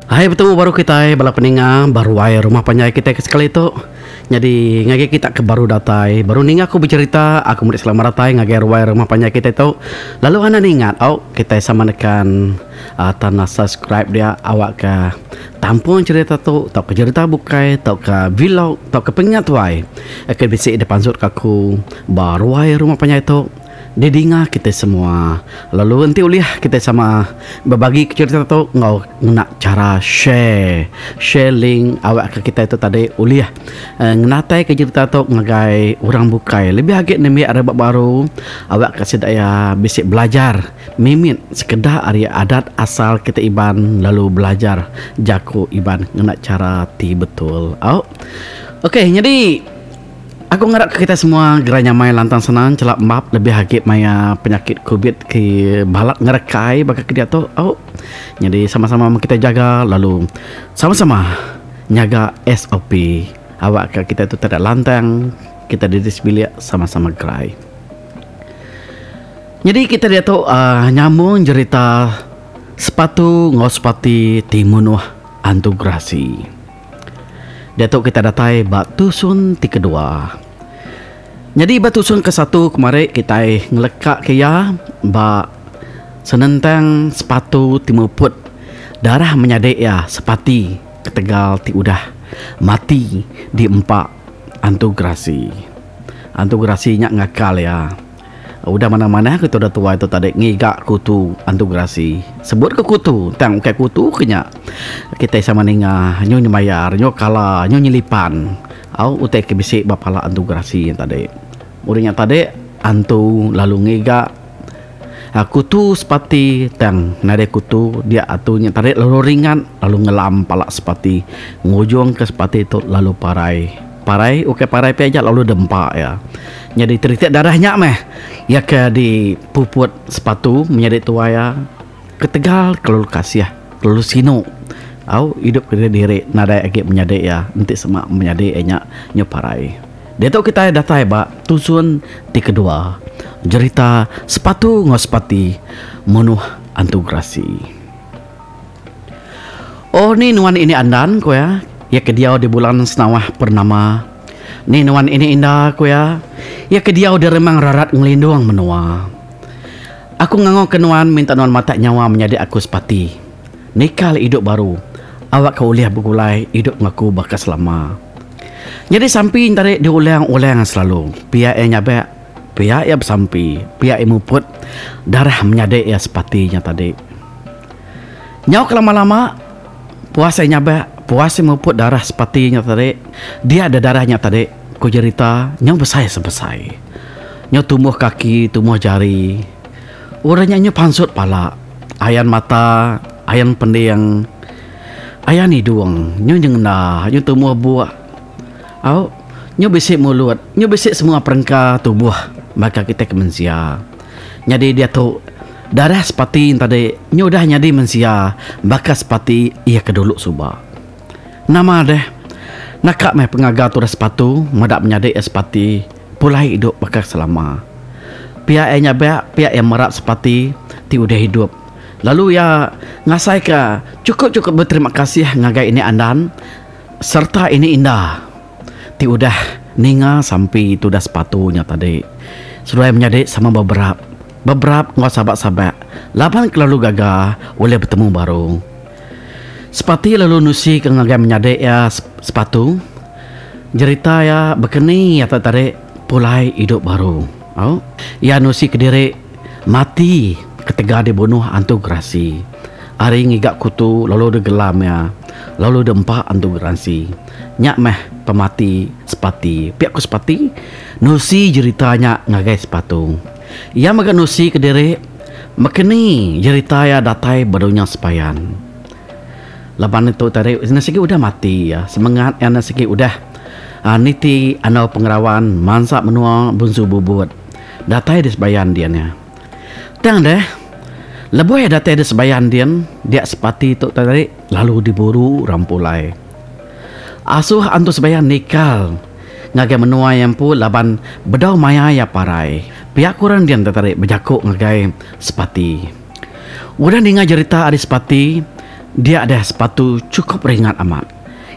Hai betemu baru kitai bala peninga ba ruai rumah panjai kitai ke sekali tu. Nyadi ngagai kita ke baru datai baru ninga aku becherita aku meri selamat datai ngagai ruai rumah panjai kitai tu. Lalu anda ningat au kitai sama nekan uhh tanda subscribe dia awak ka tampung cherita tu tauka cherita bukai tauka vlog tauka pengingat tuai ke bisi dipansut ka aku ba ruai rumah panjai tu. Didinga kitai semua. Lalu enti ulih kitai sama bebagi ke cherita tu enggau ngena chara share. Share link awakka kitai tu tadi ulih ngenataika cherita tu ngagai orang bukai lebih agi nembiak rebak baru awakka sida iya bisi belajar mimit sekeda ari adat asal kitai Iban lalu belajar jaku Iban ngena chara ti betul. Au. Okey nyadi. Aku ngarap ke kitai semua gerai nyamai lantang senang chelap embap lebih agi maya penyakit covid ke balat ngerekai baka ke diatu au. Nyadi sama-sama meh kitai jaga lalu sama-sama nyaga SOP awak ka kitai tu teda lantang kitai diri sebilik sama-sama gerai. Nyadi kitai diatu uhh nyambung jerita sepatu enggau sepati ti munuh antu gerasi. Diatu kita datai ba tusun ti kedua. Nyadi ba tusun ke satu kemari kitai ngeleka ke iya ba senentang sepatu ti muput darah menyadi iya sepati ketegal ti udah mati diempa antu gerasi. Antu gerasi nya ngakal iya. Udah manah-manah ke tudah tuai tu tadi ngiga kutu antu gerasi. Sebut ke kutu tang ukai kutu ke nya. Kitai sama ninga nyu nyemayar, nyu kala, nyu nyelipan au utai ke bisi ba pala antu gerasi nya tadi. Udah nya tadi antu lalu ngiga kutu sepati tang nadai kutu dia antu nya tadi lalu ringat lalu ngelam pala sepati ngujung ke sepati tu lalu parai. Parai ukai parai pia aja lalu dempa iya. Nyadi teritik darah nya meh iya ke dipuput sepatu menyadi tuai iya ketegal kelalu kasih kelalu sinu au idup kediri diri nadai agi menyadi iya enti sema menyadi iya nya nyu parai. Diatu kitai datai ba tusun ti kedua jerita sepatu enggau sepati munuh antu gerasi. Oh ni nuan ini andan ku iya, iya ke diau di bulan senawah purnama. Ni nuan ini inda ku iya, iya ke diau di remang rarat ngelindung menua. Aku ngangau ke nuan minta nuan matak nyawa menyadi aku sepati. Nikal idup baru, awakka ulih begulai idup enggau aku baka selama. Nyadi sampi ntari diulang-ulang selalu, pia iya nyabak, pia iya besampi, pia iya muput darah menyadi iya sepati nya tadi. Nyau ke lama-lama, puas iya nyabak, puas iya muput darah sepati nya tadi, dia da darah nya tadi, ku jerita, nyau besai-sebesai. Nyau tumbuh kaki, tumbuh jari. Orang nya nyau pansut pala, ayan mata, ayan pending, ayan idung, nyau nyengenda, nyau tumbuh buk. Au, nyau bisi mulut, nyau bisi semua perengka tubuh baka kitai ke mensia. Nyadi diatu, Darah sepati ntadi nyu udah nyadi mensia baka sepati iya ke dulu suba. Nama deh, naka meh pengaga tudah sepatu meda menyadi iya sepati pulai idup baka selama. Pia iya nyabak pia iya merap sepati ti udah idup lalu iya ngasaika chukup-chukup beterima kasih ngagai ini Andan sereta ini Inda ti udah ninga sampi tudah sepatu nya tadi. Seduai menyadi sama beberap. Beberap enggau sabak-sabak laban kelalu gaga ulih betemu baru. Sepati lalu nusi ke ngagai menyadi iya sepatu jerita iya bekeni iya tadi pulai idup baru. Au iya nusi kediri mati ketegal dibunuh antu gerasi. Ari ngiga kutu lalu digelam iya lalu diempa antu gerasi. Nya meh pemati Sepati. Pia ku Sepati nusi jerita nya ngagai sepatu. Iya mega nusi kediri mekeni jerita iya datai ba dunya sepayan. Laban itu tadi enda sigi udah mati iya semengat iya enda sigi udah niti andau pengerawan mansa menua Bunsu Bubut datai di sebayan din iya. Tang deh lebuh iya datai di sebayan din dia sepati tu tadi lalu diburu orang pulai. Asuh antu sebayan nikal. Ngagai menua iya empu laban bedau maya iya parai. Pia ku orang din tetarik bejaku ngagai Sepati. Udah ninga jerita ari Sepati, Dia deh Sepatu chukup ringat amat.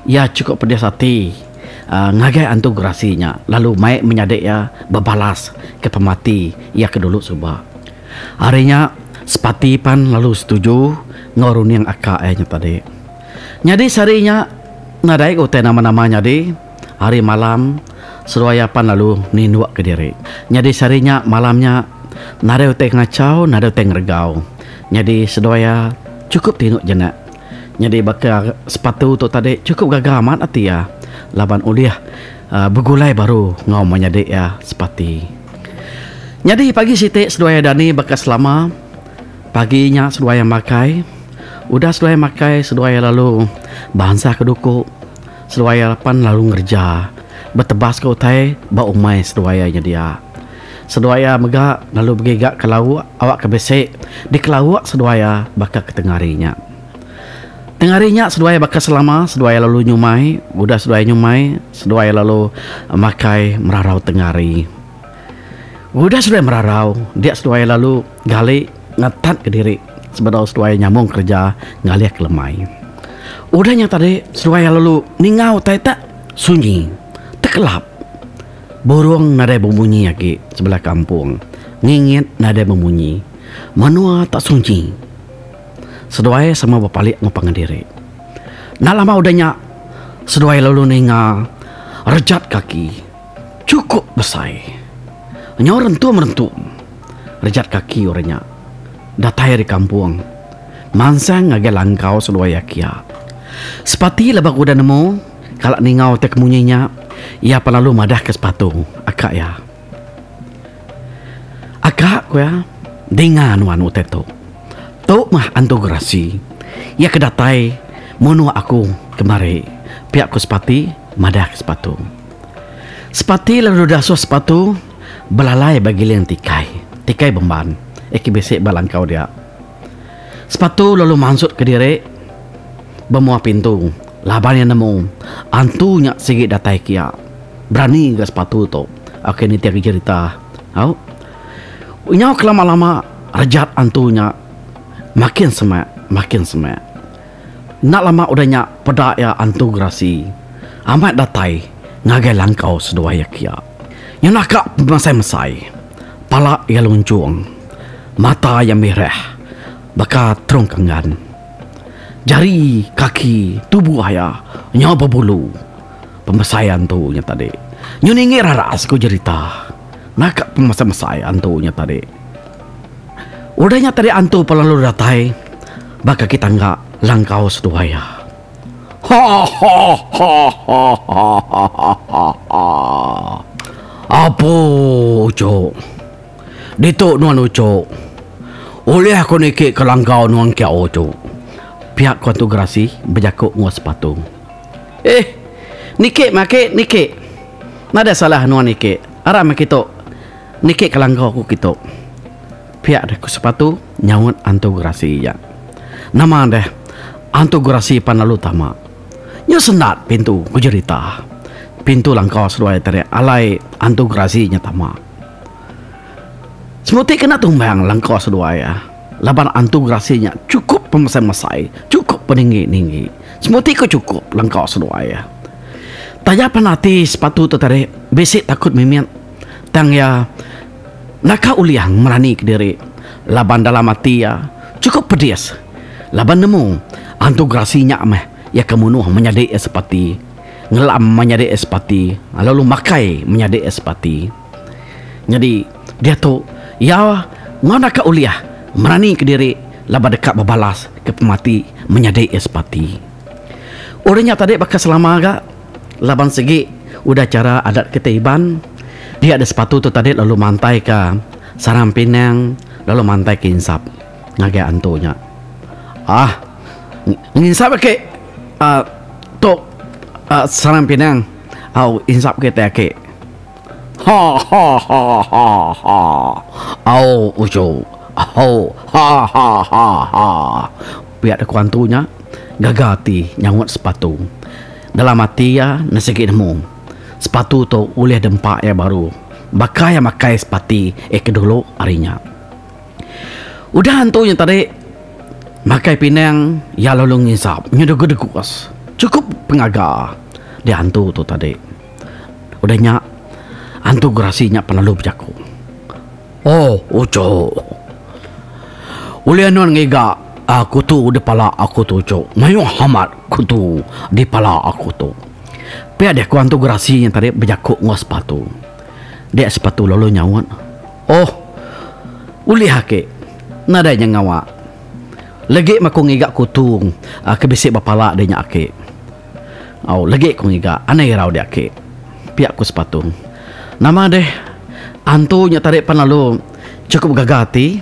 Iya chukup pedis ati ngagai antu gerasi nya lalu mai menyadi iya bebalas ke pemati iya ke dulu suba. Ari nya Sepati pan lalu setuju enggau runding aka iya nya tadi. Nyadi sehari nya nadai ga utai nama-nama nyadi. Hari malam seduai iya pan lalu ninduk kediri. Nyadi sehari nya malam nya nadai utai ngachau nadai utai ngeregau. Nyadi seduai iya chukup tinduk jenak. Nyadi baka sepatu tu tadi chukup gaga amat ati iya laban ulih begulai baru enggau menyadi iya sepati. Nyadi pagi siti seduai iya dani baka selama. Pagi nya seduai iya makai. Udah seduai iya makai seduai iya lalu bansa ke duku. Seduai iya pan lalu ngereja betebas ka utai ba umai seduai iya nyedia. Seduai iya mega lalu begiga ke lauk awak ke bisi dikelauk seduai iya baka ke tengah hari nya. Tengah hari nya seduai iya baka selama seduai iya lalu nyumai, udah seduai iya nyumai seduai iya lalu makai merarau tengah hari. Udah seduai merarau dia seduai iya lalu gali ngetat kediri sebedau seduai nyambung kereja ngalih ke lemai. Udah nya tadi seduai iya lalu ninga utai te sunyi tekelap. Burung nadai bemunyi agi sebelah kampung. Ngingit nadai bemunyi. Menua tak sunyi. Seduai sama bepalik enggau pangan diri. Enda lama udah nya seduai lalu ninga rejat kaki chukup besai. Nyau rentum-rentum rejat kaki orang nya datai ari kampung mansang ngagai langkau seduai iya kia. Sepati lebuh ke udah nemu kala ninga utai ke munyi nya, iya pan lalu madahka sepatu aka iya. Aka ku iya, dinga nuan utai tu. Tu mah antu gerasi. Iya ke datai munuh aku kemari, pia ku Sepati madahka sepatu. Sepati lalu dasuh sepatu belalai ba giling tikai, tikai bemban iya ke bisi ba langkau dia. Sepatu lalu mansut kediri ba mua pintu laban iya nemu antu nya sigi datai kia. Berani ga sepatu tu ok nitih ke jerita au. Nyau kelama lama rejat antu nya makin semak makin semak. Enda lama udah nya peda iya antu gerasi amat datai ngagai langkau seduai iya kia. Nya naka pemesai mesai pala iya lunchung mata iya mirah baka terung kenggan. Jari kaki tubuh iya nyau bebulu pemesai antu nya tadi. Nyu ninggi raras ku jerita naka pemesai mesai antu nya tadi. Udah nya tadi antu pelalu datai ba kaki tangga langkau seduai iya. Hahahahahahahaha. Apu uchu. Ditu nuan uchu. Ulih aku niki ke langkau nuan kia uchu. Pia ku Antu Gerasi bejaku enggau Sepatu. Eh, niki meh aki, niki. Nadai salah nuan niki. Aram meh kitu. Niki ke langkau aku kitu. Pia deh ku Sepatu nyaut Antu Gerasi iya. Nama deh Antu Gerasi pan lalu tama. Nya sendat pintu ku jerita. Pintu langkau seduai tadi alai Antu Gerasi nya tama. Semuti kena tumbang langkau seduai iya laban Antu Gerasi nya chukup pemesai-mesai, chukup peninggi-ninggi. Semuti ku chukup langkau seduai iya. Taja pan ati Sepatu tu tadi bisi takut mimit tang iya Naka ulih ngerani kediri laban dalam ati iya chukup pedis laban nemu antu gerasi nya meh iya ke munuh menyadi iya sepati ngelam menyadi iya sepati lalu makai menyadi iya sepati. Nyadi diatu iya enggau naka ulih merani kediri laban deka bebalas ke pemati menyadi iya sepati. Orang nya tadi baka selama ga laban sigi udah chara adat kitai Iban dia da sepatu tu tadi lalu mantai ka sarang pinang lalu mantai ka insap ngagai antu nya. Ah nginsap ake uhh tu uhh sarang pinang au insap kitai ake. Ha ha ha ha ha au uchu au ha ha ha ha pia da ku antu nya gaga ati nyaut sepatu. Dalam ati iya ne sigi nemu sepatu tu ulih dempa iya baru baka iya makai sepati eh ke dulu ari nya. Udah antu nya tadi. Makai pinang iya lalu nginsap nyu degus-degus. Chukup pengaga deh antu tu tadi. Udah nya antu gerasi nya pelalu bejaku. Oh uchu. Ulih nuan ngiga kutu di pala aku tu uchu. Mayuh amat kutu di pala aku tu. Pia deh ku antu gerasi nya tadi bejaku enggau sepatu. Dia sepatu lalu nyaut. Oh. Ulih agi. Nadai nya ngawa. Legi meh aku ngiga kutu ke bisi ba pala deh nya aki. Au legi ku ngiga anai irau deh aki. Pia ku sepatu. Nama deh antu nya tadi pan lalu chukup gaga ati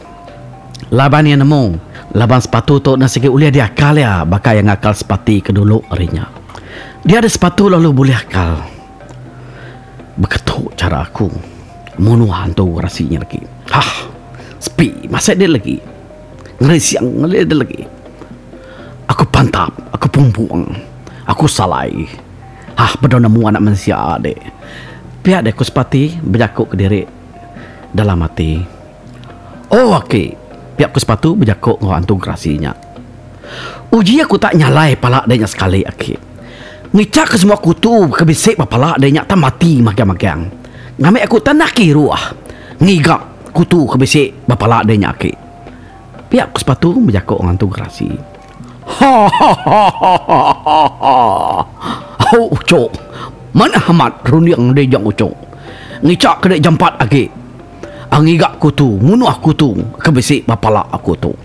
laban iya nemu laban sepatu tu enda sigi ulih diakal iya baka iya ngakal sepati ke dulu ari nya. Dia deh sepatu lalu bulih akal. Beketu chara aku munuh antu rasi nya legi. Hah. Sepi masih dia legi. Ngerising dia legi. Aku pantap, aku pumpung, aku salai. Hah bedau nemu anak mensia dek. Pia deh ku Sepati bejaku kediri dalam ati. Oh aki, pia ku Sepatu bejaku enggau antu gerasi nya. Uji aku tak nyalai pala dek nya sekali aki. Ngichaka semua kutu ke bisi ba pala dek nya tak mati magang-magang. Ngambi aku tak naki ruah ngiga kutu ke bisi ba pala dek nya aki. Pia ku Sepatu bejaku enggau antu gerasi. Hahahahahaha. Au uchu. Manah amat runding dek nya uchu. Ngichaka dek jampat agi. Ngiga kutu, munuh kutu ke bisi ba pala aku tu.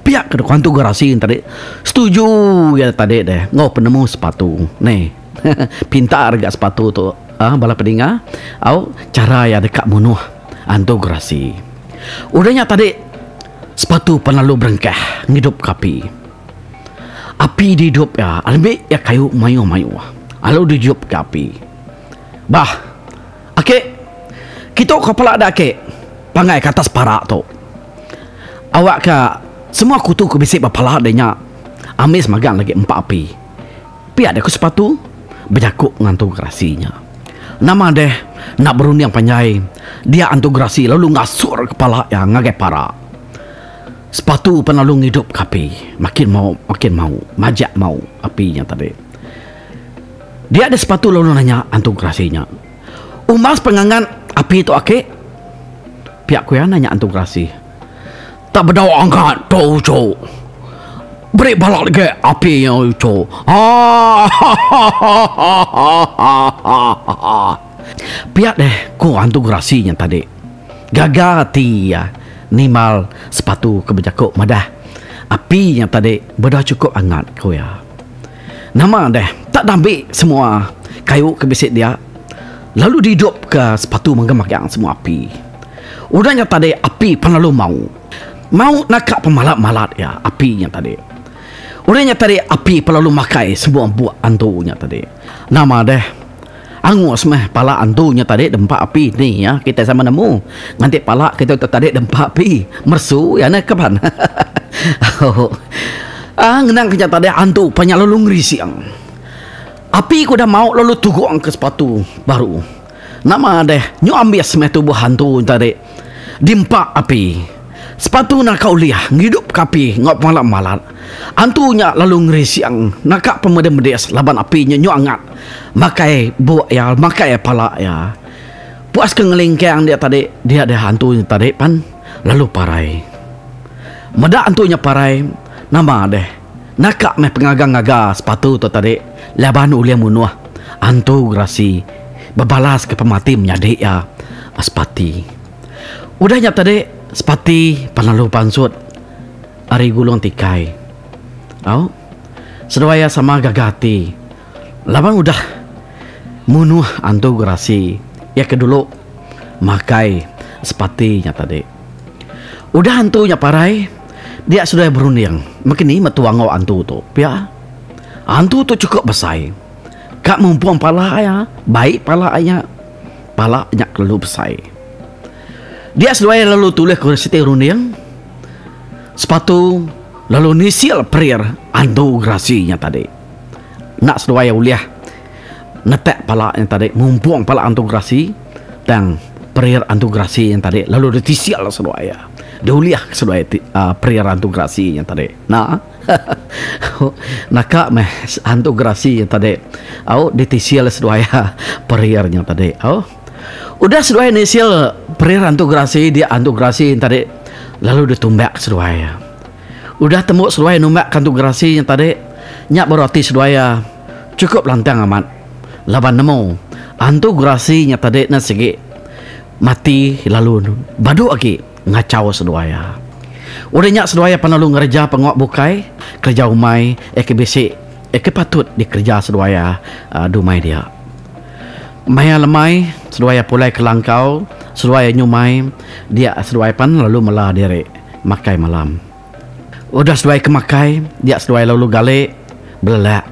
Pia ke deka antu gerasi tadi setuju iya tadi deh enggau penemu sepatu neh. Pintar ga sepatu tu uhh bala peninga au chara iya deka munuh antu gerasi. Udah nya tadi sepatu pan lalu berengkah ngidup ke api. Api diidup iya ambi iya kayu mayuh-mayuh lalu diidup ke api. Bah ake kitu ke pala da ake pangai ke atas para tu. Awak ka semua kutu ke bisi ba pala deh nya ambis magang lagi empa api. Pia deh ku sepatu bejaku ngan antu gerasi nya. Nama deh enda berunding panjai dia antu gerasi lalu ngasur kepala iya ngagai para. Sepatu pan lalu ngidup ka api makin mau makin mau majak mau api nya tadi. Dia deh sepatu lalu nanya antu gerasi nya. Umbas pengangat api tu ake. Pia ku iya nanya Antu Gerasi. Tak bedau angkat tu uchu. Beri balak agi api nya uchu. Hahahahahahahaha. Pia deh ku Antu Gerasi nya tadi. Gaga ati iya nimbal sepatu ke bejaku madah api nya tadi bedau chukup angat ku iya. Nama deh tak dambi semua kayu ke bisi dia. Lalu diidup ka sepatu magang-magang semua api. Udah nya tadi api pan lalu mau. Mau naka pemalat-malat iya api nya tadi. Udah nya tadi api pan lalu makai semua buk antu nya tadi. Nama deh angus meh pala antu nya tadi dempa api ni iya kitai sama nemu nganti pala kitai tu tadi dempa api mersu iya neh kaban. Aaa ngenang ke nya tadi antu pan nya lalu ngerising. Api ke udah mau lalu tugong ke sepatu baru. Nama deh nyu ambis meh tubuh antu tadi diempa api. Sepatu naka ulih ngidup ke api enggau pemalat-malat. Antu nya lalu ngerising naka pemedis-medis laban api nya nyu angat makai buk iya makai pala iya. Puas ke ngelingkang dia tadi dia deh antu nya tadi pan lalu parai. Meda antu nya parai nama deh. Naka meh pengaga-ngaga sepatu tu tadi laban ulih munuh antu gerasi bebalas ke pemati menyadi iya Sepati. Udah nya tadi Sepati pan lalu pansut ari gulung tikai. Au seduai iya sama gaga ati laban udah munuh antu gerasi iya ke dulu makai Sepati nya tadi. Udah antu nya parai, dia seduai berunding meh kini metua enggau antu tu. Pia. Antu tu chukup besai. Ka mumpung pala iya, bai pala iya. Pala nya kelalu besai. Dia seduai lalu tulih ke siti runding, sepatu lalu nisil perir antu gerasi nya tadi. Enda seduai ulih netak pala nya tadi mumpung pala antu gerasi tang perir antu gerasi nya tadi lalu ditisil seduai iya. Diulih seduai ti prayer antu gerasi nya tadi. Nah. Naka meh antu gerasi nya tadi. Au ditisil seduai prayer nya tadi. Au. Udah seduai nisil prayer antu gerasi dia antu gerasi nya tadi lalu ditumbak seduai. Udah tembu seduai numbak antu gerasi nya tadi nya baru ati seduai iya chukup lantang amat laban nemu antu gerasi nya tadi ne sigi mati lalu badu agi ngachau seduai iya. Udah nya seduai iya pan lalu ngereja pengawa bukai kereja umai iya ke bisi iya ke patut dikereja seduai iya dumai dia. Maya lemai seduai iya pulai ke langkau seduai iya nyumai dia seduai pan lalu mela diri makai malam. Udah seduai ke makai dia seduai lalu gali belelak.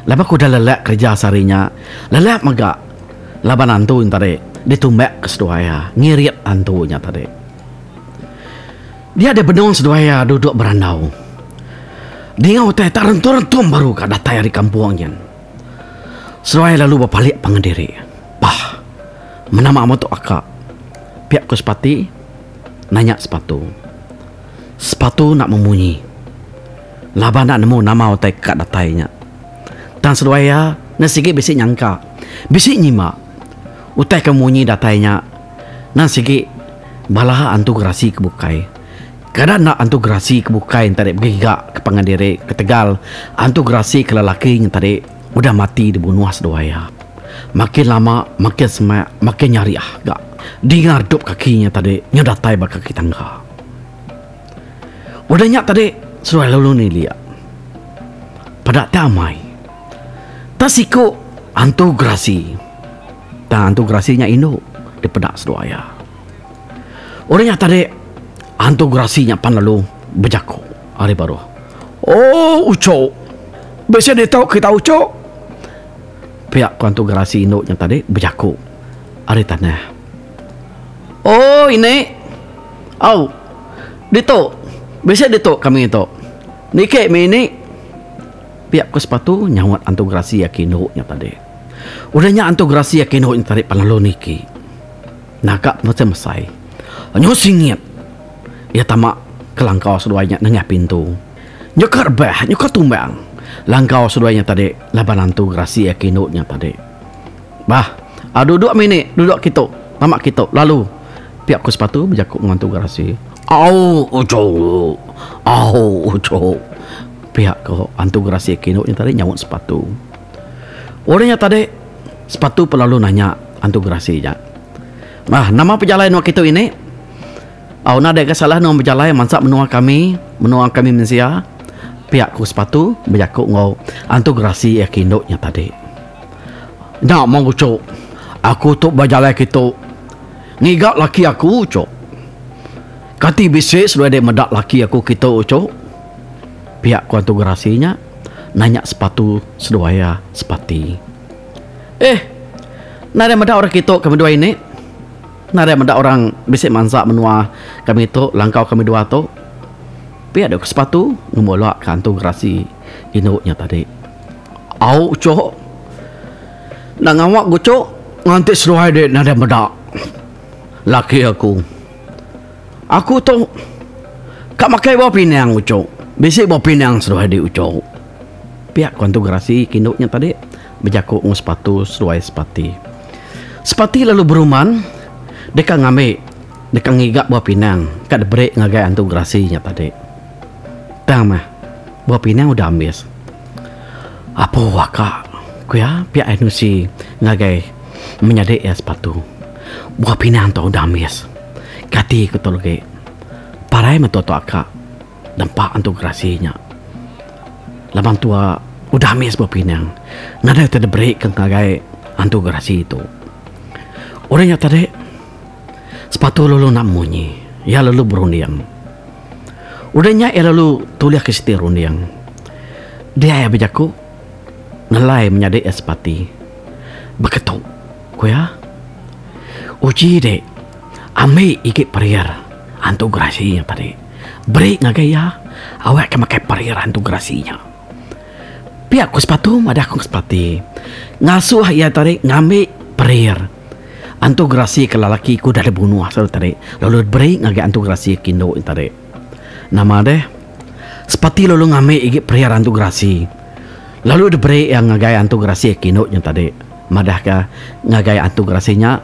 Laban ke udah lelak kereja sehari nya lelak mega laban antu nya tadi ditumbak ke seduai iya ngirit antu nya tadi. Dia deh benung seduai iya duduk berandau. Dinga utai tak rentum-rentum baru ka datai ari kampung nyin. Seduai lalu bepalik pangan diri. Pah. Menama amat tu aka. Pia ku Sepati nanya Sepatu. Sepatu enda memunyi. Laban enda nemu nama utai ka datai nya. Tang seduai iya enda sigi bisi nyangka, bisi nyima utai ke munyi datai nya nang sigi bala antu gerasi ke bukai. Kada enda antu gerasi ke bukai enti begiga ke pangan diri ketegal antu gerasi ke lelaki nya tadi udah mati dibunuh seduai iya. Makin lama makin semak makin nyariah ga dinga redup kaki nya tadi nyau datai ba kaki tangga. Udah nya tadi seduai lalu nilik peda ti amai tang siku antu gerasi tang antu gerasi nya indu dipeda seduai iya. Orang nya tadi antu gerasi nya pan lalu bejaku ari baruh. Oh uchu. Bisi ditu kita uchu. Pia ku antu gerasi indu nya tadi bejaku ari tanah. Oh ini. Au. Ditu. Bisi ditu kami tu. Niki mih ini. Pia ku sepatu nyaut antu gerasi aki indu nya tadi. Udah nya antu gerasi aki indu nya tadi pan lalu niki. Naga mesai mesai. Nyu singit. Iya tama ke langkau seduai nya nengah pintu. Nyu ka rebah, nyu ka tumbang. Langkau seduai nya tadi laban antu gerasi iya ke indu nya tadi. Bah, au duduk mih ni, duduk kitu, tama kitu lalu pia ku sepatu bejaku enggau antu gerasi. Au uchu. Au uchu. Pia ku antu gerasi ke indu nya tadi nyaut sepatu. Orang nya tadi sepatu pelalu nanya antu gerasi nya. Bah, nama pejalai nuan kitu ini? Au nadai ga salah nuan bejalai mansa menua kami, menua kami mensia. Pia ku sepatu bejaku enggau antu gerasi iya ke indu nya tadi. Nya meh uchu, aku tu bejalai kitu ngiga laki aku uchu. Kati bisi seduai dek meda laki aku kitu uchu? Pia ku antu gerasi nya nanya sepatu seduai iya sepati. Eh. Nadai meda orang kitu kami dua ini. Nadai meda orang bisi mansa menua kami tu langkau kami dua tu. Pia dek ku sepatu ngemula ka antu gerasi indu nya tadi. Au chok. Enda ngawa ku chok nganti seduai dek nadai meda laki aku. Aku tu ka makai buah pinang uchu. Bisi buah pinang seduai dek uchu. Pia ku antu gerasi ke indu nya tadi. Bejaku enggau sepatu seduai sepati. Sepati lalu beruman deka ngambi deka ngiga buah pinang ka diberi ngagai antu gerasi nya tadi. Tang meh buah pinang udah ambis. Apu aka ku iya pia ai nusi ngagai menyadi iya sepatu. Buah pinang tu udah ambis. Kati ku tu legi. Parai meh tu tu aka. Nempa antu gerasi nya. Laban tua udah ambis buah pinang nadai utai diberi ke ngagai antu gerasi tu. Orang nya tadi sepatu lalu enda munyi iya lalu berunding. Udah nya iya lalu tulih ke siti runding. Dia iya bejaku ngelai menyadi iya sepati. Beketu ku iya. Uji dek ambi igi perir antu gerasi nya tadi. Beri ngagai iya awak ke makai perir antu gerasi nya. Pia ku sepatu madah ku sepati ngasuh iya tadi ngambi perir. Antu gerasi ke lelaki ke udah dibunuh selalu tadi lalu diberi ngagai antu gerasi ke indu nya tadi. Nama deh Sepati lalu ngambi igi periar antu gerasi lalu diberi iya ngagai antu gerasi ke indu nya tadi madahka ngagai antu gerasi nya,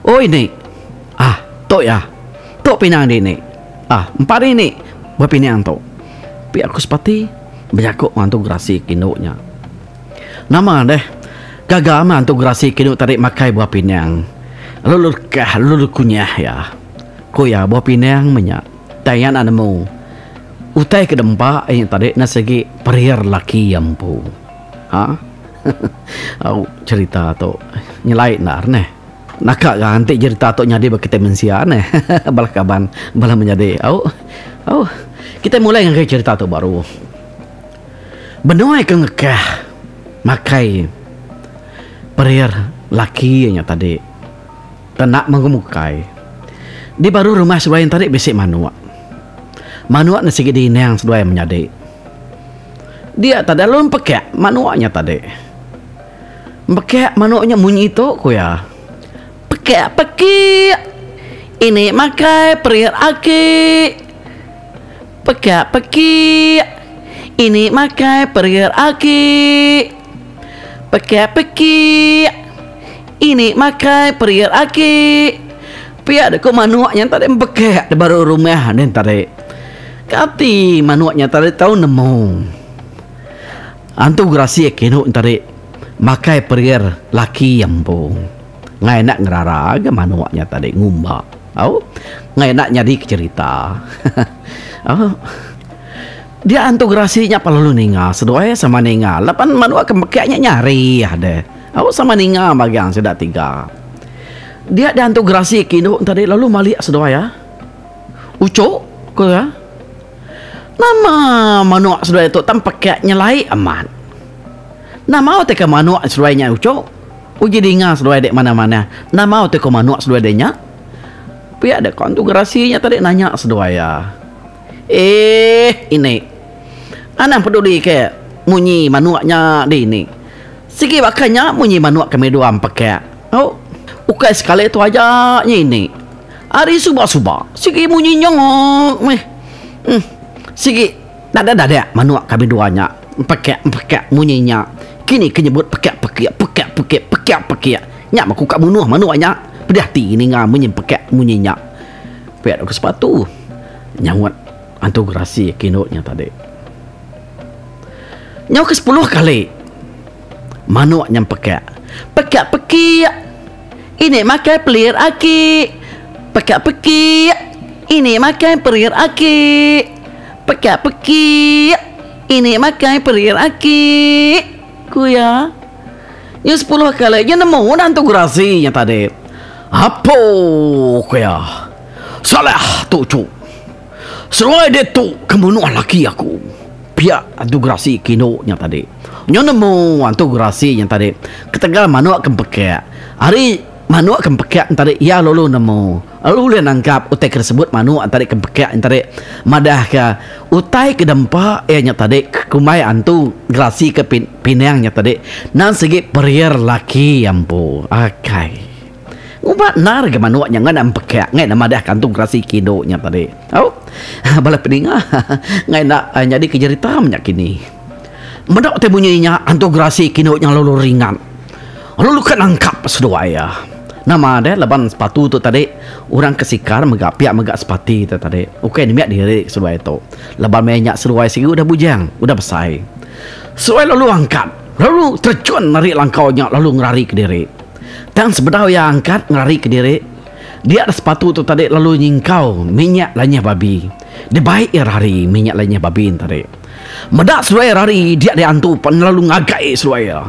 Oi ni ah tu iya tu pinang dini ah empa dini bepinang tu. Pia ku Sepati bejaku enggau antu gerasi ke indu nya. Nama deh, gaga amat antu gerasi kinu tadi makai buah pinang. Lalu lekah lalu kunyah iya. Ku iya buah pinang meh nya. Tang iya enda nemu utai ke dempa iya tadi enda sigi perir laki iya empu. Ha au cherita tu nyelai endar neh. Naka ga enti jerita tu nyadi ba kitai mensia neh bala kaban bala menyadi au au kitai mulai ngagai cherita tu baru. Benoi ke ngekah makai perir laki iya nya tadi tenda mengemukai. Di baru rumah seduai nya tadi bisi manuk. Manuk ne sigi diinang seduai menyadi. Dia tadi lalu empekak manuk nya tadi. Empekak manuk nya munyi tu ku iya. Pekak pekik ini makai perir aki. Pekak pekik ini makai perir aki. Pekak pekik ini makai perir aki. Pia dek ku manuk nya tadi bepekak di baru rumah din tadi. Kati manuk nya tadi tau nemu. Antu gerasi kinu tadi makai perir laki iya empu. Ngai enda ngerara ga manuk nya tadi ngumba. Au. Ngai enda nyadi ke cherita. Au. Dia antu gerasi nya pelalu ninga seduai sama ninga laban manuk ke mekak nya nyari deh. Au sama ninga magang sida tiga. Dia di antu gerasi ke indu tadi lalu malik seduai iya. Uchu ku iya. Nama manuk seduai tu tang pekak nyelai amat. Nama utai ke manuk seduai nya uchu? Uji dinga seduai dek manah-manah nama utai ko manuk seduai dek nya. Pia dek ko antu gerasi nya tadi nanya seduai iya. Eeh ini. Anang peduli ke munyi manuk nya dini. Sigi baka nya munyi manuk kami dua empekak. Au ukai sekali tu aja nya ini. Ari suba-suba sigi munyi nya meh. Uhh sigi. Dadak-dadak manuk kami dua nya empekak-empekak munyi nya. Kini ke nyebut pekak-pekik, pekak-pekik, pekak-pekik. Nya meh ku ka munuh manuk nya. Pedih ati ninga munyi empekak munyi nya. Pia deka sepatu nyaut antu gerasi ke indu nya tadi. Nyau ke sepuluh kali manuk nya empekak. Pekak-pekik. Ini makai pelir aki. Pekak pekik. Ini makai perir aki. Pekak pekik. Ini makai perir aki. Ku iya. Nyu sepuluh kali nya nemu dah antu gerasi nya tadi. Apo ku iya. Salah tu chu. Seruai ditu ke munuh laki aku. Pia antu gerasi ke indu nya tadi. Nyu nemu antu gerasi nya tadi ketegal manuk ke empekak. Ari manuk ke empekak nya tadi iya lalu nemu lalu ulih nangkap utai ke disebut manuk nya tadi ke empekak nya tadi madahka utai ke dempa iya nya tadi ke kumbai antu gerasi ke pinang nya tadi nang sigi perir laki iya empu. Akai. Ngubat endar ga manuk nya ngan empekak ngai enda madah ka antu gerasi ke indu nya tadi. Au. Bala peninga ngai enda nyadi ke jerita menya kini. Meda utai munyi nya antu gerasi ke indu nya lalu ringat. Lalu ka nangkap seduai iya. Nama deh laban sepatu tu tadi orang ke sikar mega pia mega sepati tu tadi. Ukai nembiak diri seduai tu. Laban maya nya seduai sigi udah bujang udah besai. Seduai lalu angkat lalu terjun ari langkau nya lalu ngerari kediri. Tang sebedau iya angkat ngerarika diri, dia da sepatu tu tadi lalu nyingkau minyak lanyih babi. Dibai iya rari minyak lanyih babi nya tadi. Meda seduai rari dia deh antu pan lalu ngagai seduai iya.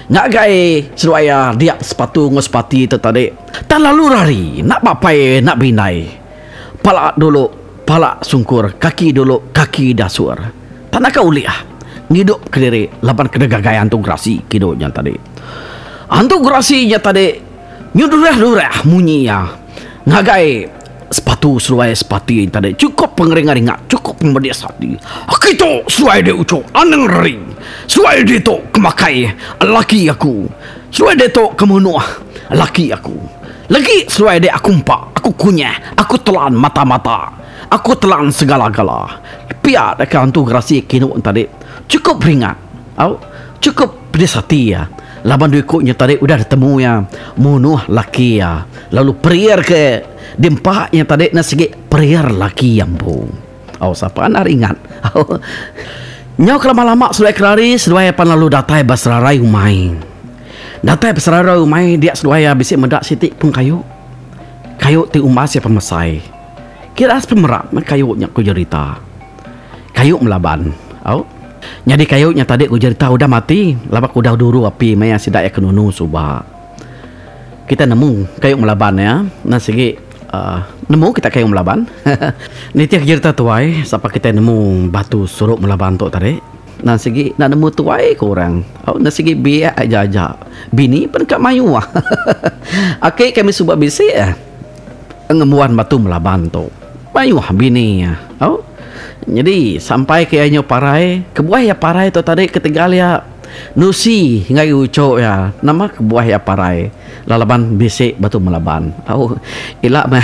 Ngagai seduai iya dia sepatu enggau sepati tu tadi. Tang lalu rari enda bapai enda bindai. Pala dulu pala sungkur kaki dulu kaki dasur. Tang naka ulih ngidup kediri laban kena gagai antu gerasi kidu nya tadi. Antu gerasi nya tadi nyu durah-durah munyi iya ngagai sepatu seduai sepati nya tadi chukup pengeringat-ringat chukup pemedis ati. Kitu seduai deh uchu anang rering seduai ditu ke makai laki aku seduai ditu ke munuh laki aku. Legi seduai dek aku empa, aku kunyah, aku telan mata-mata, aku telan segala-gala. Pia deka antu gerasi kinu tadi chukup ringat au chukup pedis ati iya laban dua iku nya tadi udah ditemu iya munuh laki iya lalu perir ke diempa iya tadi ne sigi perir laki iya empu. Au sapa enda ringat. Au nyau ke lama-lama seduai kerari seduai pan lalu datai ba serarai umai. Datai pesarara umai dia seduai iya bisi meda siti pun kayu. Kayu ti umbas iya pemesai. Kira sepemerap meh kayu nya ku jerita. Kayu melaban. Au. Nyadi kayu nya tadi ku jerita udah mati laban ke udah duru api maya sida iya ke nunu suba. Kita nemu kayu melaban iya enda sigi uhh nemu kita kayu melaban. Nitih jerita tuai sapa kitai nemu batu suruk melaban tu tadi. Nan sigi enda nemu tuai ko orang. Au enda sigi biak aja aja. Bini pen ka mayuh. Aki kami suba bisi eh ngembuan batu melaban tu. Mayuh bini iya. Au nyadi sampai ke iya nyu parai, kebuah iya parai tu tadi ketegal iya nusi ngagai uchu iya nama kebuah iya parai. Laban bisi batu melaban. Au ila meh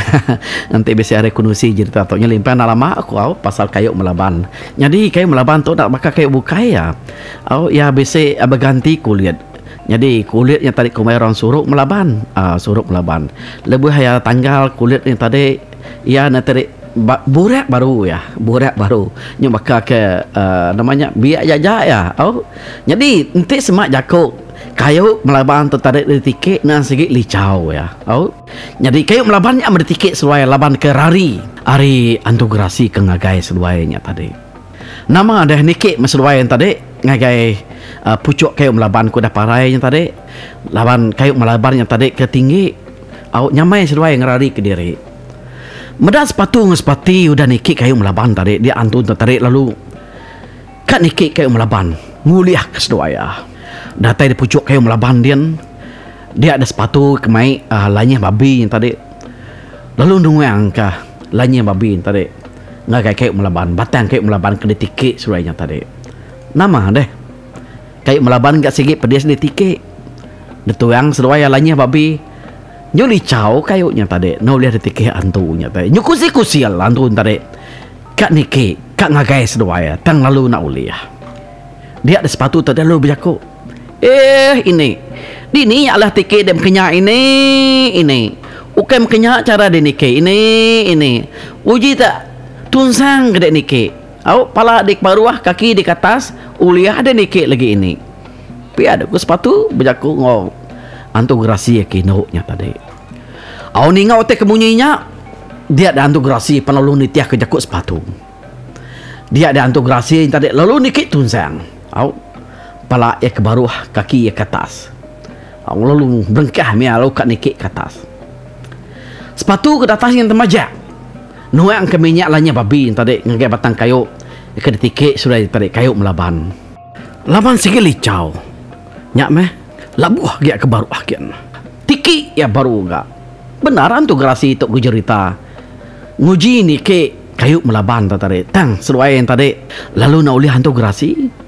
enti bisi hari ku nusi jerita tu nyelimpang enda lama ku au pasal kayu melaban. Nyadi kayu melaban tu enda baka kayu bukai iya. Au iya bisi beganti kulit. Nyadi kulit nya tadi kumbai orang suruk melaban uhh suruk melaban. Lebuh iya tanggal kulit nya tadi iya ne tadi burak baru iya burak baru. Nya baka ke uhh nama nya biak aja iya au. Nyadi enti sema jaku Kayu melaban tu tadi ditiki nang sigi lichau iya. Au. Nyadi kayu melaban nya meh ditiki seduai laban ke rari ari antu gerasi ke ngagai seduai nya tadi. Nama deh niki meh seduai nya tadi ngagai uhh puchuk kayu melaban ke udah parai nya tadi laban kayu melaban nya tadi ke tinggi au nyamai seduai ngerari kediri. Meda sepatu enggau sepati udah niki kayu melaban tadi dia antu tu tadi lalu. Ka niki kayu melaban ngulih ke seduai iya. Datai di puchuk kayu melaban din, dia ada sepatu ke mai uhh lanyih babi nya tadi lalu nuang ka lanyih babi nya tadi ngagai kayu melaban batang kayu melaban ke ditiki seduai nya tadi. Nama deh kayu melaban ga sigi pedis ditiki dituang seduai iya lanyih babi nyu lichau kayu nya tadi enda ulih ditiki antu nya tadi nyu kusil kusil antu nya tadi. Ka niki, ka ngagai seduai iya tang lalu enda ulih. Dia da sepatu tu lalu bejaku, Eh ini, dini nya alah tiki dek mekenya ini, ini. Ukai mekenya chara dek niki ini, ini. Uji ta tunsang ke dek niki. Au pala dek baruh kaki dek atas ulih dek niki lagi ini. Pia dek ku sepatu bejaku enggau antu gerasi ke indu nya tadi. Au ninga utai ke munyi nya, dia da antu gerasi pan lalu nitihka jaku sepatu. Dia da antu gerasi nya tadi lalu niki tunsang. Au pala iya ke baruh, kaki iya ke atas. Au lalu berengkah mih lalu ka niki ke atas. Sepatu ke datas nya temajak nuang ke minyak lanyih babi nya tadi ngagai batang kayu ke ditiki sudah nya tadi kayu melaban. Laban sigi lichau. Nya meh labuh agi ke baruh gin. Tiki iya baru ga. Bendar antu gerasi tu ku jerita. Nguji niki kayu melaban tu tadi tang seduai yen tadi lalu enda ulih antu gerasi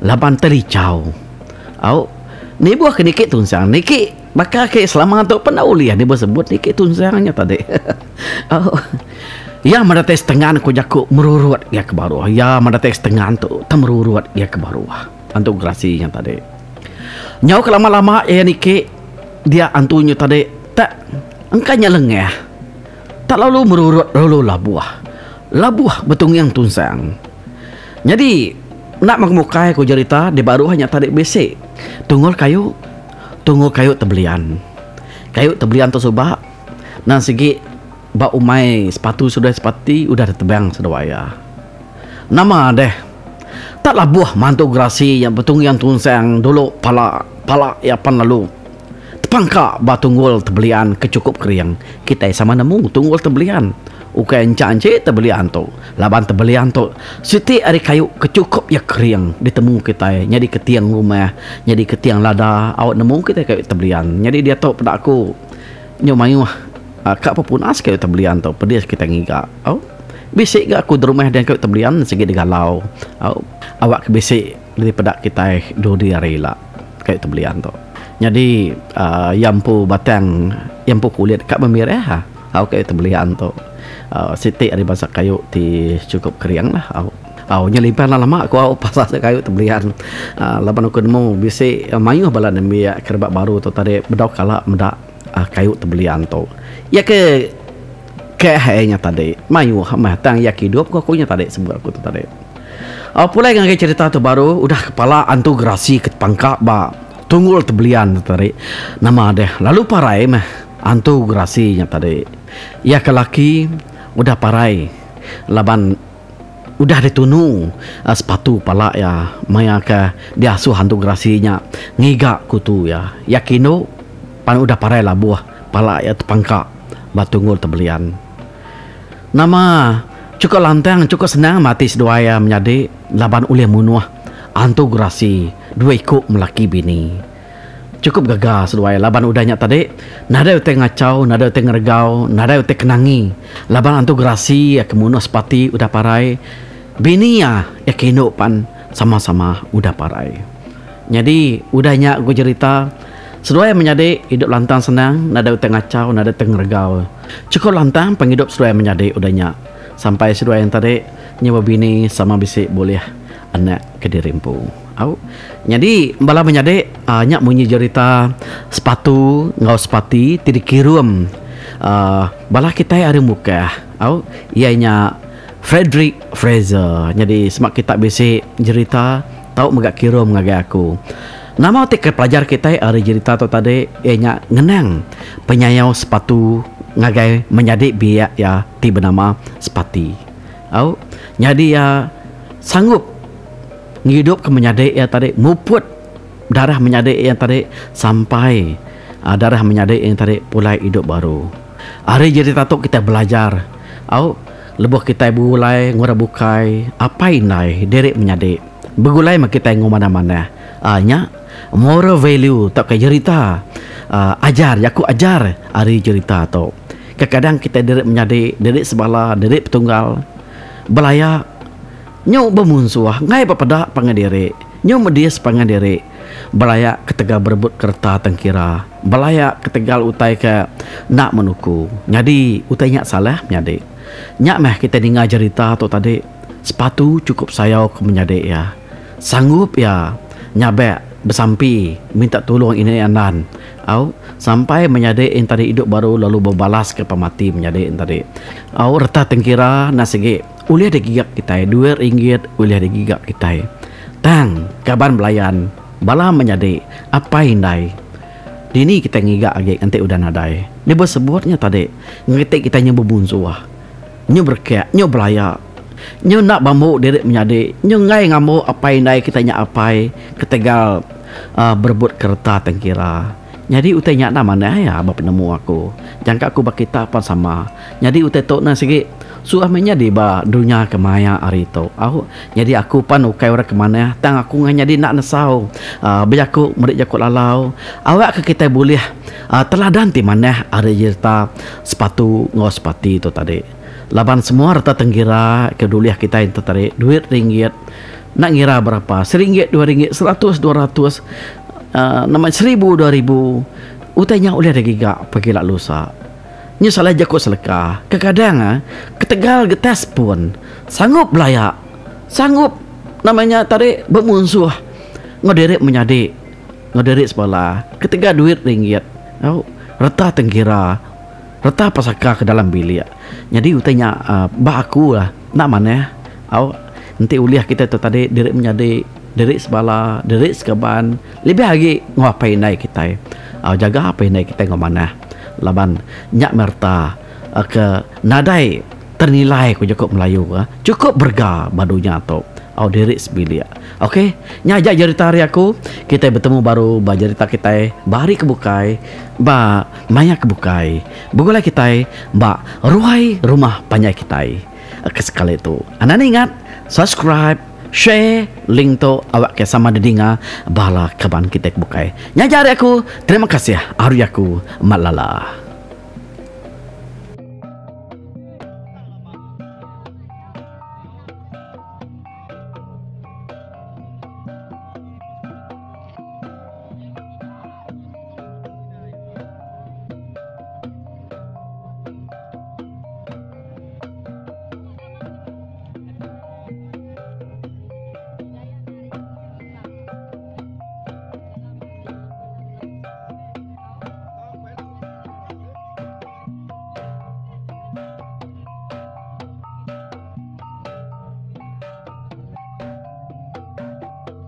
laban telichau. Au nibuh ke niki tunsang niki baka ke selama tu pun enda ulih nibuh sebut niki tunsang nya tadi. Au iya meda tai setengan ku jaku merurut iya ke baruh. Iya meda tai setengan tu temerurut iya ke baruh. Antu gerasi nya tadi. Nyau ke lama-lama iya niki dia antu nya tadi tak engka nya lengah. Tak lalu merurut lalu labuh. Labuh betunging tunsang. Nyadi enda meh mukai ku jerita di baruh nya tadi bisi tunggul kayu, tunggul kayu tebelian. Kayu tebelian tu suba nang sigi ba umai sepatu seduai sepati udah ditebang seduai iya. Nama deh. Tak labuh mantu gerasi nya betungging tunsang dulu pala pala iya pan lalu tepangka ba tunggul tebelian ke chukup kering. Kitai sama nemu tunggul tebelian ukai encha enchi tebelian tu laban tebelian tu siti ari kayu ke chukup iya kering ditemu kitai nyadi ke tiang rumah nyadi ke tiang lada au nemu kitai kayu tebelian. Nyadi diatu peda aku nyu mayuh ka pepunas kayu tebelian tu pedis kitai ngiga au. Bisi ga aku derumah dian kayu tebelian sigi digalau au awak ke bisi dipeda kitai dudi hari ila kayu tebelian tu. Nyadi iya empu batang iya empu kulit ka memirah au kayu tebelian tu. Siti ari bansa kayu ti chukup kering lah au. Au nya limpah enda lama ku au pasal kayu tebelian laban aku nemu bisi mayuh bala nembiak ke rebak baru tu tadi bedau kala meda kayu tebelian tu. Iya ke ke hai nya tadi mayuh meh tang iya ke idup ku aku nya tadi sebut aku tu tadi. Au pulai ngagai cherita tu baru udah kepala antu gerasi ke tepangka ba tunggul tebelian tu tadi nama deh lalu parai meh antu gerasi nya tadi. Iya ke laki udah parai laban udah ditunu sepatu pala iya maya ke diasuh antu gerasi nya ngiga kutu iya. Iya ke indu pan udah parai labuh pala iya tepangka ba tunggul tebelian. Nama chukup lantang chukup senang meh ati seduai iya menyadi laban ulih munuh antu gerasi dua iku melaki bini. Chukup gaga seduai laban udah nya tadi nadai utai ngachau nadai utai ngeregau nadai utai kenangi laban antu gerasi iya ke munuh sepati udah parai bini iya iya ke indu pan sama-sama udah parai. Nyadi udah nya ku jerita seduai menyadi idup lantang senang nadai utai ngachau nadai utai ngeregau. Chukup lantang pengidup seduai menyadi udah nya sampai seduai enti nyu bebini sama bisi bulih anak kediri empu. Au nyadi bala menyadi aaa nya munyi jerita sepatu enggau sepati ti dikirum aaa bala kitai ari Mukah au iya nya Frederick Fraser. Nyadi sema kita bisi jerita. Tau mega kirum ngagai aku. Nama ti ke pelajar kitai ari jerita tu tadi iya nya ngenang penyayau sepatu ngagai menyadi biak iya ti benama Sepati. Au nyadi iya sanggup ngidupka menyadi iya tadi muput darah menyadi iya tadi sampai darah menyadi iya tadi pulai idup baru. Ari jerita tu kitai belajar au. Lebuh kitai begulai enggau orang bukai, apai indai diri menyadi begulai meh kitai enggau manah-manah. Aa nya moral value tauka jerita aa ajar jaku ajar ari jerita tu. Kekadang kitai diri menyadi, diri sebala, diri petunggal belaya nyu bemunsuh enggai bepeda pangan diri, nyu medis pangan diri belaya ketegal berebut kereta tengkira, belaya ketegal utai ke enda menuku. Nyadi utai nya salah menyadi. Nya meh kitai ninga jerita tu tadi, sepatu chukup sayau ke menyadi iya. Sanggup iya nyabak besampi minta tulung ini andan au sampai menyadi en tadi idup baru lalu bebalas ke pemati menyadi en tadi. Au reta tengkira enda sigi ulih digiga kitai duit ringgit ulih digiga kitai. Tang kaban belayan bala menyadi apai indai. Dini kitai ngiga agi enti udah nadai. Nya besebut nya tadi ngeti kitai nyu bebunsuh, nyu berekak, nyu belaya, nyu enda bambu diri menyadi, nyu enggai ngambu apai indai kitai nya apai ketegal uhh berebut kereta tengkira. Nyadi utai nya enda manah iya ba penemu aku. Jangka aku ba kita pan sama. Nyadi utai tu ne sigi suah meh nyadi ba dunya ke maya hari tu. Au nyadi aku pan ukai orang ke manah tang aku ngan nyadi enda nesau uhh bejaku meri jaku lalau awak ke kitai bulih uhh teladan ti manah ari jerita sepatu enggau sepati tu tadi. Laban semua reta tenggira ke dulih kitai enti tadi duit ringgit enda ngira berapa seringgit dua ringgit seratus dua ratus uhh nama seribu dua ribu utai nya ulih digiga pagila lusa. Nya salah jaku seleka. Kekadang ketegal getas pun sanggup belaya, sanggup nama nya tadi bemunsuh enggau diri menyadi enggau diri sebala ketegal duit ringgit au reta tengkira, reta pesaka ke dalam bilik. Nyadi utai nya ba aku lah enda manah au enti ulih kitai tu tadi diri menyadi, diri sebala, diri sekaban lebih agi enggau apai indai kitai. Au jaga apai indai kitai enggau manah. Laban nya meh reta ke nadai ternilai ku jaku Melayu chukup berega ba dunya tu au diri sebilik. Ok nya aja jerita ari aku kitai betemu baru ba jerita kitai ba hari ke bukai ba maya ke bukai begulai kitai ba ruai rumah panjai kitai ke sekali tu. Anang ingat subscribe. Share link tu awak ke sama didinga bala kaban kitai ke bukai. Nya aja ari aku, terima kasih ari aku Mat Lala.